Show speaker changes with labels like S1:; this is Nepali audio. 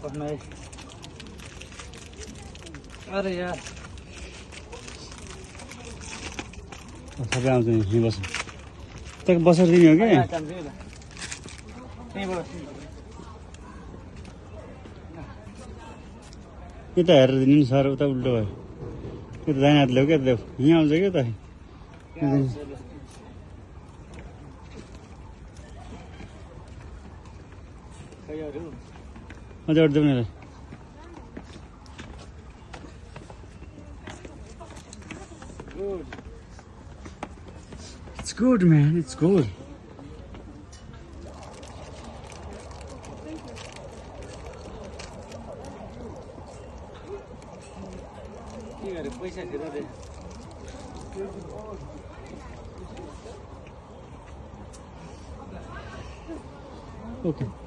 S1: नहीं अरे यार
S2: सबै आउँछ नि यहीँ बस्नु तक बसेर दिने हो क्या यता हेरेर दिनु नि सर उता उल्टो भयो यो त दाहिने हात ल्याऊ क्या देऊ यहाँ आउँछ क्या त अझ अट्देऊ नि It's good, man. It's good. Okay.